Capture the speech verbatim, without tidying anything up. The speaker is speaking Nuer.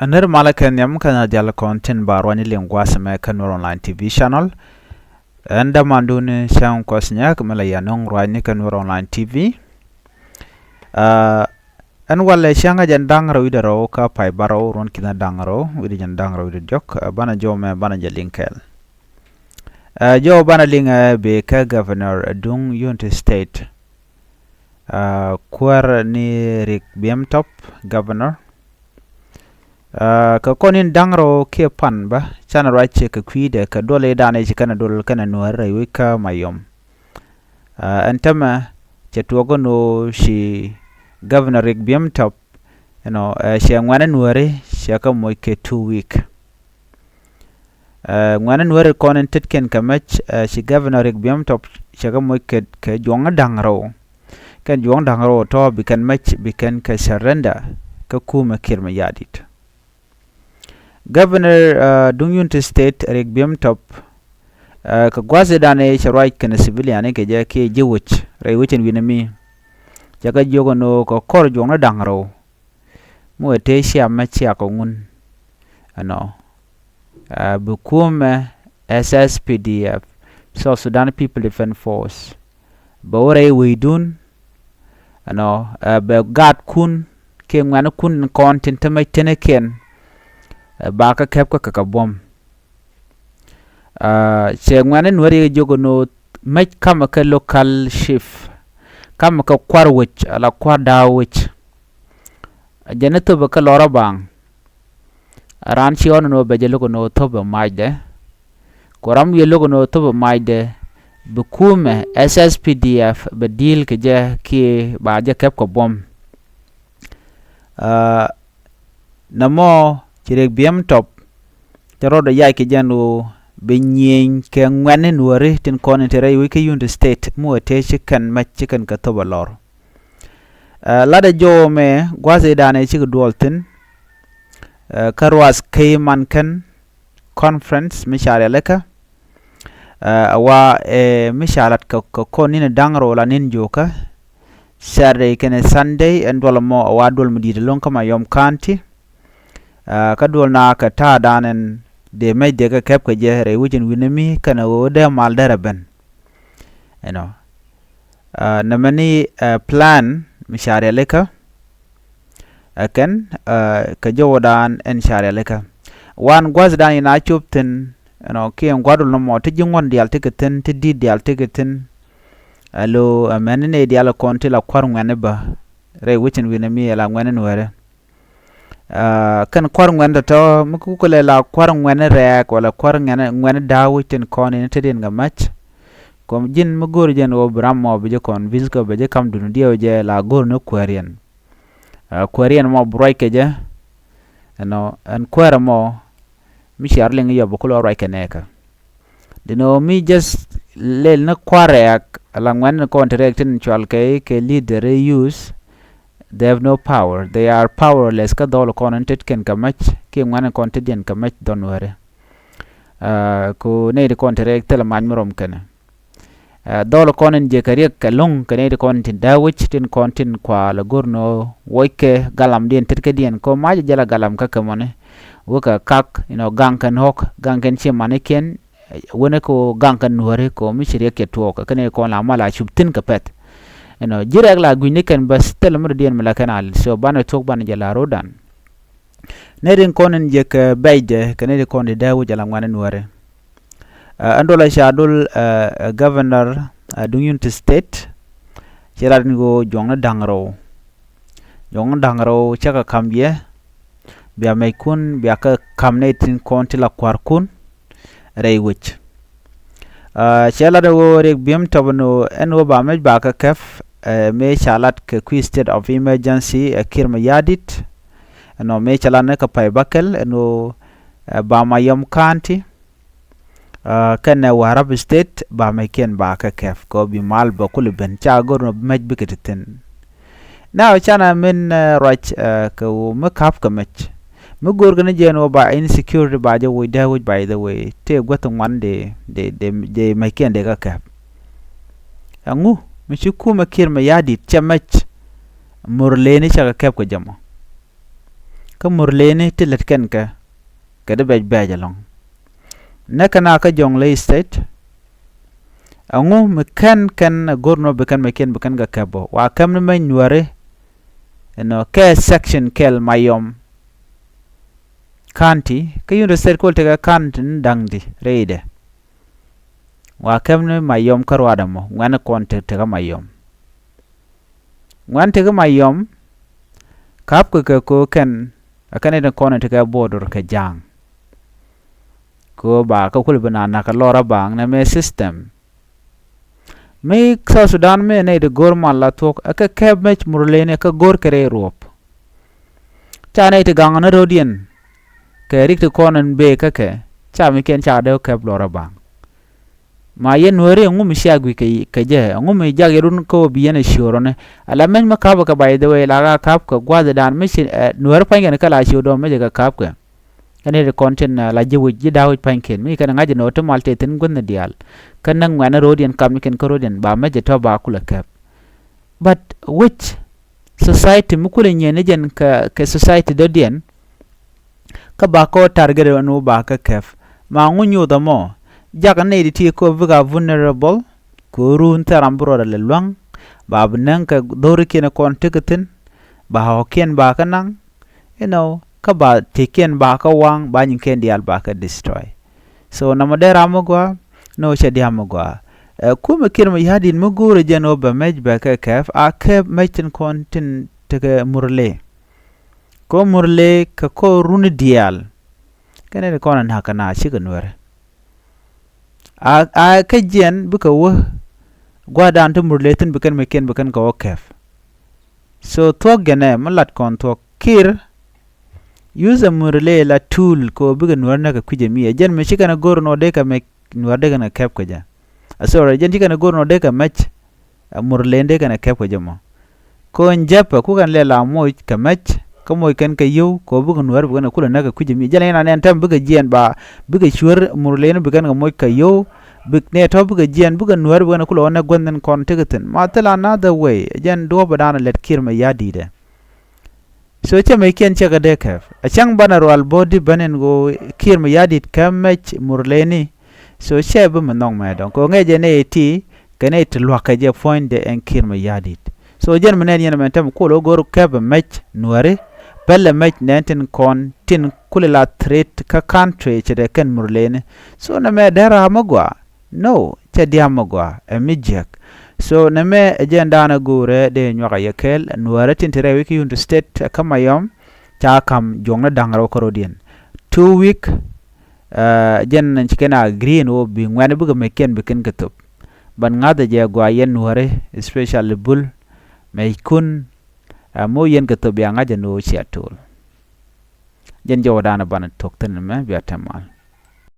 Ɛ nir malä kɛ nhiam kɛ na dial kɔn tin ba ruany liŋ gua̱a̱th mɛ kä Nuer Online T V channel. Ɛn dämandun cäŋ kuɔth nyäk mi la yɛ nöŋ ruanyni kä Nuer Online T V. Ɛn walɛ cäŋ ɛ jɛn da̱ŋ rɛw wi̱cdɛ rɛw kä pay bärɔw ruɔ̱n ki̱n da̱ŋ rɛw wi̱cdɛ jɛn da̱ŋ rɛw wi̱cdɛ diɔ̱k. Banɛ jɔw mɛ banɛ jɛ liŋ kɛɛl. Jɔw banɛ liŋ ɛ bee kä Governor duŋ Unity State, kuäär ni Riek Biem Top, Governor. Kɛ kɔn in da̱ŋ rɛw kiɛ pan bä canɛ ruac cɛ kɛ kui̱dɛ kɛ duɔl i̱ danɛ ci kɛnɛ duɔl kɛnɛ nuäär rɛy wec kä Mayom. Ɛn tämɛ cɛ tuɔɔk ɛn ɣöö ci Governor Riek Biem Top, you know, cɛ ŋuɛ̈ni nuääri cɛ kɛ moc kɛ two week. Ŋuɛ̈ni nuääri kɔn in tetkiɛn kɛ mɛc, ci Governor Riek Biem Top cɛ kɛ moc kɛ, kɛ juɔ̱ŋni da̱ŋ rɛw. Kɛn juɔ̱ŋni da̱ŋ rɛw tɔ̱ bi kɛn mɛc bi kɛn kɛ surrender kä kumɛ Kiir Mayardit. Governor duŋ Unity State Riek Biem Top, kɛ gua̱thidan ëë cɛ ruac kɛnɛ civilian kɛ jɛ kiɛ ji̱ wec rɛy wec in wi̱nɛ mi. Cɛ kɛ jiök ɛn ɣöö kɛ kɔr juɔ̱ŋni da̱ŋ rɛw mi wee tëë ciam mɛ ciak kɛ ŋun ɛnɔ, bi kumɛ S S P D F, South Sudan People Defense Force, bɛ wä rɛy wecdun ɛnɔ, bɛ gaatkun kiɛ ŋuɛ̈nikun in kɔn tin te mɛc tenikiɛn, ba kä kɛp kä kɛ kɛ buɔ̱m. Cɛ ŋuɛ̈ni nuääri kɛ jiök ɛn ɣöö mɛc kamɛ kɛ local chief, kamɛ kɛ kua̱r wec ala kua̱r da̱a̱ wec. Jɛn ni thöpɛ kä lɔrä baŋ. Raan ci ɣɔn ɛn ɣöö bɛ jɛ lo̱k ɛn ɣöö thöpɛ macdɛ. Ku ram wi̱i̱ lo̱k ɛn ɣöö thöpɛ macdɛ bi kumɛ S S P D F bɛ di̱i̱l kɛ jɛ kiɛ ba jɛ kɛp kɛ buɔ̱m. Nɛmɔ ci Riek Biem Top cɛ rɔɔdɛ yac kɛ jɛn ɣöö bi nyieny kɛ ŋuɛ̈ni nuääri tin kɔn in te rɛy wec kä Unity State mi wä tëë ci kɛn mɛc ci kɛn kɛ thöpɛ lɔr. Latdɛ jɔw mɛ gua̱thidan ëë cikɛ duɔl thi̱n kä ruath key man kɛn conference mi ca rialikä. Ɛ wa ɛ mi ca lat kɛ kɔn ni̱n da̱ŋ rɛw la ni̱n jo̱o̱kä Saturday kɛnɛ Sunday ɛn duɔl ɛmɔ ɛ wa duɔl mi di̱i̱t ɛlɔ̱ŋ kä Mayom County. Kä duɔl na kɛ ta̱a̱dan ɛn dee mɛc dee kɛ kɛp kɛ jɛ rɛy wec in wi̱nɛ mi kɛnɛ ɣöö dee mal derɛ ben. Ɛnɔ nɛmɛ ni plan mi ca rialikä. Ɛ kɛn kɛ jɔwdan ɛn ca rialikä. Wan gua̱thdan in a cop thi̱n ɛnɔ kiɛ gua̱dul nɔmɔ ti ji̱ ŋuɔ̱n diaal ti kɛ thi̱n ti di̱t diaal ti kɛ thi̱n. Alo ɛmɛn ni nɛy diaal kɔn ti la kua̱r ŋuɛ̈ni bä rɛy wec in wi̱nɛ mi ɛ la ŋuɛ̈ni nuääri. Kɛn kua̱r ŋuɛ̈ni tɔ̱tɔ̱ mi kukɛ lɛ la kua̱r ŋuɛ̈ni rɛɛk wala kua̱r ŋuɛ̈ni da̱a̱ wec tin kɔn in te diɛn kɛ mac. Kɔm ji̱n mi go̱o̱r jɛn ɣöö bi ram mɔ bi jɛ convince kɛ bɛ jɛ kam dun diɛw jɛ la go̱o̱r ni kuääriɛn. Kuääriɛn mɔ bi ruac kɛ jɛ. Ɛnɔ ɛn kuäärä mɔ mi ciar liŋ yɔp bi kulɔ ruac kɛ nɛɛkä. Dino mi just lel ni kua̱r rɛɛk ala ŋuɛ̈ni kɔn ti rɛɛk tin cual kɛ kɛ leader use. They have no power, they are powerless. Kä dhɔl kɔn in tet kɛn kɛ mac kiɛ ŋuɛ̈ni kɔn tet yɛn kɛ mac dhɔn wääri. Ku nɛy ti kɔn ti rɛɛk thilɛ mac mi rɔm kɛnɛ. Dhɔl kɔn in jɛ kɛ riɛk kɛ lo̱ŋ kɛ nɛy ti kɔn tin da̱a̱ wec tin kɔn tin kual go̱r ni wuɔckɛ galamdiɛn tetkädiɛn kɛ mac jɛ la galam kä kɛ mɔni. Wekɛ kak inɔ gaŋ kɛn ɣɔ̱k gaŋ kɛn ci manikiɛn. Wenɛ kɛ ɣöö gaŋ kɛn nuääri kɛ ɣöö mi ci riɛk cɛ tuɔɔk kɛ nɛy kɔn la mal a cup thi̱n kɛ pɛ̈th. Inɔ ji̱ rɛk la gui̱cni kɛn bäth thilɛ mi dɔ̱diɛn mi la kɛn al so banɛ thuɔ̱k banɛ jɛ la ro̱dan. Nɛy rin kɔn in jɛ kɛ bɛcdɛ kɛ nɛy rin kɔn in dee wec ala ŋuɛ̈ni nuääri. Ɛn duɔl ɛ ca duɔl ɛ governor ɛ duŋ Unity State. Ci lat ni ɣöö juɔ̱ŋni da̱ŋ rɛw. Juɔ̱ŋni da̱ŋ rɛw cä kɛ ka̱m yɛ. Bia mɛckun bia kɛ ka̱m nɛy tin kɔn ti la kua̱rkun rɛy wec. Cɛ lat ɛ ɣöö Riek Biem Top ɛn ɣöö ɛn ɣöö ba mec ba kɛ kɛp ɛ mëë ca lat kɛ kui̱ state of emergency ɛ Kiir Mayardit. Ɛnɔ mëë ca lat ni kɛ pay bäkɛl ɛn ɣöö ɛ ba Mayom County kɛnɛ Warrap State ba mɛckiɛn ba kɛ kɛp kɛ ɣöö bi mal bä kulɛ ben ca go̱r ni mɛc bikɛ ti thi̱n. Now canɛ min ruac kɛ ɣöö mi ka̱p kɛ mɛc mi go̱o̱rkɛ ni jɛ ɛn ɣöö ba insecurity ba jɛ woc dee woc by the way tëë guäth ŋuan dee dee dee mɛckiɛn dee kɛ kɛp. Ɛŋu mi ci kumɛ Kiir Mayardit cɛ mɛc mor leni cɛ kɛ kɛp kɛ jɛ mɔ. kä Murleni ti lät kɛn kɛ, kɛ di bɛc bɛɛc ɛlɔ̱ŋ. Nɛ kɛn a kä Jonglei State, ɛŋu mi kɛn kɛn ɛ go̱r nɔ bi kɛn mɛ kiɛn bi kɛn kɛ kɛp bɔ wa kɛm ni mɛny Nuäri. Ɛnɔ kɛ section kɛl Mayom County kä Unity State kol tekɛ county ni da̱ŋ di rɛydɛ. Wa kɛm ni Mayom kä ruaadɛ mɔ ŋuɛ̈ni kɔn te tekä Mayom. Ŋuɛ̈n tekä Mayom ka̱pkɛ kɛ ko kɛn a kɛn itin kɔn itin kɛ border kɛ ja̱a̱ŋ. Ko ba kä kul bi na nakä lɔra baŋ nɛ mɛ system. Mi South Sudan mi nɛy ti go̱r mal la thuɔ̱k ɛ kɛ kɛp mɛc Murleni ɛ kɛ go̱r kɛ rɛy ruɔp. Ca nɛy ti gaŋ ni ro̱diɛn kɛ rik ti kɔn in bee kä kɛ ca mi kiɛn ca dee kɛp lɔra baŋ. Ma yɛn Nuäri ɛŋu mi cia guic kɛ, kɛ jɛ ɛŋu mi jak yɛ run kä wä bi yɛn ɛ ciöörɔni. Ala mɛny mi ka̱pä kɛ, by the way, la ka ka̱p kɛ gua̱dhidan mi ci, eh, Nuäri pa̱ny kɛn kä la ciöör dɔ̱ŋ mi jɛ kɛ ka̱p kɛ. Kɛn iti kɔn tin, eh, la ji̱ wi̱c ji̱ da̱a̱ wi̱c pa̱ny kɛn mi kɛn ŋa̱c ɛn ɣöö ti mal tëë thi̱n gui̱n ni diaal. Kä näk ŋuɛ̈ni ro̱diɛn kam ni kɛn kä ro̱diɛn ba mɛ jɛ tɔ̱ ba kulɛ kɛp. But which society mi kulɛ nyieen ni jɛn kɛ, kɛ society dɔ̱diɛn? Kä ba kɔ target ɛn ɣöö ba kä kɛp. Ma ŋu nyoth ɛmɔ jak nɛy ti ti kɔ bik a vulnerable. Kɛ ɣöö run thil ram bi rɔɔdɛ lɛ luäŋ ba bi näŋ kɛ dho̱rikiɛn kɔn tekɛ thi̱n. Ba ɣɔ̱kiɛn ba kä naŋ. You know, kä ba tikiɛn ba kä waŋ ba nyikiɛn diaal ba kä destroy. So nɔmɔ dee ram mi gɔaa, no cɛ diam mi gɔaa. Ɛ kumɛ kiɛn mi ya̱di̱t mi go̱o̱rɛ jɛn ɣöö bɛ mɛc bɛ kɛ kɛp a kɛp mɛc tin kɔn tin tekɛ Murle. Kɛ Murle kɛ kɔ runi diaal. Kɛn ni kɔn a na̱k kɛ na cikɛ Nuäri. A, a kä jiɛn bikɛ wä gua̱dan ti Murle thi̱n bi kɛn mi kiɛn bi kɛn kɛ wä kɛp. So thuɔ̱k jɛnɛ mi lat kɔn thuɔ̱k Kiir. Use Murle la tool kɛ wä bikɛ Nuäri näk kɛ kui̱c ɛmi ɛ jɛn mi ci kɛn a go̱r nɔ dee kɛ mɛ Nuäri dee kɛn kɛ kɛp kɛ jɛ. A sorry, jɛn ci kɛn a go̱r nɔ dee kɛ mɛc. Ɛ Murle dee kɛn kɛ kɛp kɛ jɛ mɔ. Kɔn jɛpɛ kukɛn lɛ la moc kɛ mɛc kä moc kɛn kɛ yio̱w kɛ wä bikɛ Nuäri bi kɛn kɛ kulɛ näk kɛ kui̱c ɛmi jɛn in anɛn tɛm bikɛ jiɛn ba bikɛ cuer Murle ni bi kɛn kɛ moc kɛ yio̱w. Bik nɛ tɔ̱ bikɛ jiɛn bikɛ Nuäri bi kɛn kɛ kulɛ wä näk guänh in kɔn tekɛ thi̱n ma thil another way jɛn duɔ̱ɔ̱pɛ da̱a̱n lɛt Kiir mɛ ya̱di̱t ɛ. So cɛ mɛ kiɛn cɛ kɛ dee kɛp a cäŋ banɛ rual bo̱o̱di ben in ɣöö Kiir mɛ ya̱di̱t kɛ mɛc Murleni. So cɛ bi mi nhɔk mɛ dɔ̱ŋ kɛ ŋɛc jɛ nɛy ti kɛ nɛy ti lua̱k kɛ jɛ puɔ̱nydɛ ɛn Kiir mɛ ya̱di̱t. So jɛn mi nɛn yɛn mɛn tɛm kol ɣöö go̱r kɛp ɛ mɛc Nuäri. Pɛl ɛ mɛc nɛn tin kɔn tin kulɛ la threat kä country cɛ dee kɛn Murleni. So nɛ mɛ dee ram mi gɔaa. No, cɛ diam mi gɔaa ɛ mi jiäk. So nɛ mɛ ɛ jɛn daanɛ go̱o̱rɛ dee nyuak a yɛ kɛɛl Nuäärä tin ti rɛy wi̱c kä Unity State kä Mayom. Ca ka̱m juɔ̱kni da̱ŋ rɛw kä rɔ̱diɛn. Two week, ɛ jɛn ci kɛn a agree ɛn ɣöö bi ŋuɛ̈tni bikɛ mec kiɛn bi kɛn kɛ thop. Ban ŋa̱thɛ jɛ gɔaa yɛn Nuäärä, especially Bul, mɛckun, ɛ moc yɛn kɛ thop bia ŋa̱c ɛn ɣöö cia to̱l. Jɛn jɔwä daanɛ banɛ thuɔ̱k thi̱n ɛmɛ bia tɛm mal.